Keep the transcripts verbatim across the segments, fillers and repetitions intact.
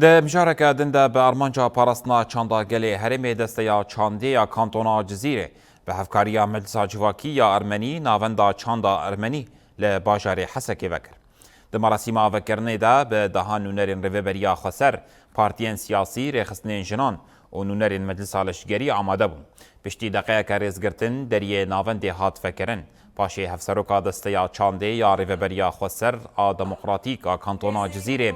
Di mijareke din de bi armanca parastina çanda gelê herêmê, Desteya Çandê ya Kantona Cizîrê bi hevkariya Meclisa Civakî ya Ermenî Navenda Çanda Ermenî li bajarê Hesekê vekir. Di merasîma vekirinê de bi dehan nûnerên Rêveberiya Xweser, partiyên siyasî, rêxistinên jinan û nûnerên Meclisa Leşkerî amade bûn. Piştî deqeyeke rêzgirtin, deriyê navendê hat vekirin. Paşê Hevseroka Desteya Çandê ya Rêveberiya Xweser a Demokratîk a Kantona Cizîrê,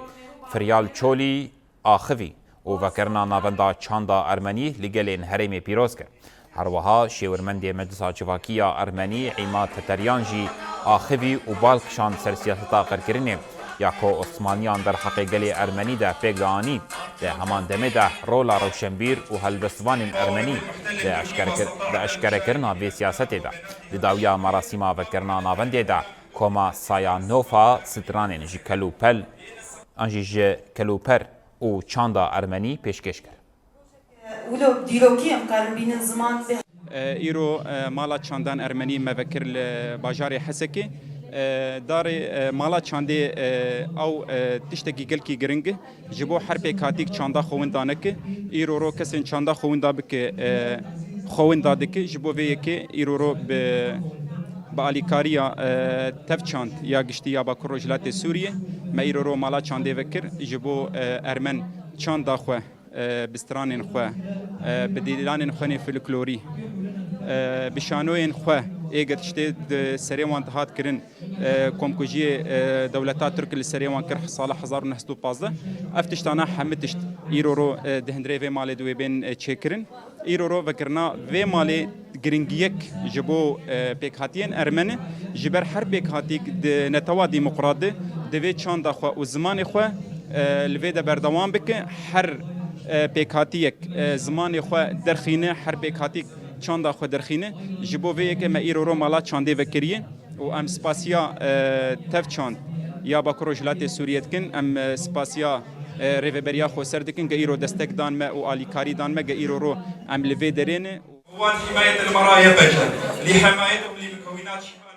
Feryal Çolî, axivî û vekirina Navenda Çanda Ermenî li gelên herêmê pîroz kir. Her wiha şêwirmendê Meclisa Civakî ya Ermenî Îmad Teteryan jî axivî û bal kişand ser siyaseta qirkirinê ya ku Osmaniyan derheqê gelê Ermenî de pêk dianî. Di heman demê de rola rewşenbîr û helbestvanên Ermenî di eşkerekir-, di eşkerekirina vê siyasetê de di dawiya merasîma vekirina navendê de koma Saya Nofa stranên ji kelûpel an jî ji kelûper û çanda Ermenî pêşkêş kir. Wilo dîrokî em karin bînin ziman bi E, Îro, e, mala çandan Ermenî me vekir li bajarê Hesekê. E, darê, e, mala çandê, e, ew, e, tiştekî gelkî giring e. Ji bo her pêkhatîk çanda xwe winda neke. Îro ro kesên çanda xwe winda bike, e, xwe winda dike. Ji bo vê yekê îro ro bi, bi alîkariya, e, Tevçand ya giştî ya Bakur Rojhilatê Sûriyê me îro ro mala çandê vekir. Ji bo, e, Ermen çanda xwe, e, bi stranên xwe, e, bi dîlanên xwe nê folklorî, e, bi şanoyên xwe ê ge tiştê di serê wan dihat kirin, e, komkujiyê, e, dewleta Tirk li serê wan kir sala hezar û neh sed û pazdeh. Ev tiştana hemî tişt îro ro, e, di hundirê vê malê di wê bên, e, çêkirin. Îro ro vekirina vê malê giringiyek ji bo, e, pêkhatiyên Ermeni, ji ber her pêkhatîk di netewa demokrat de divê çanda xwe û zimanê xwe, e, li vê de berdewam bike. Her, e, pêkhatiyek, e, zimanê xwe derxîne, her pêkhatîk çanda xwe derxîne. Ji bo vê yekê me îro ro mala çandê vekiriye û em spasiya, e, Tevçand ya Bakur Rojhilatê Sûriyê dikin. Em, e, spasiya, e, Rêveberiya Xweser dikin, ge îro destek dan me û alîkarî dan me, ge îro ro em li vê derê ne. قوات حماية المرأة يبجة لحمايتهم لمكونات شمال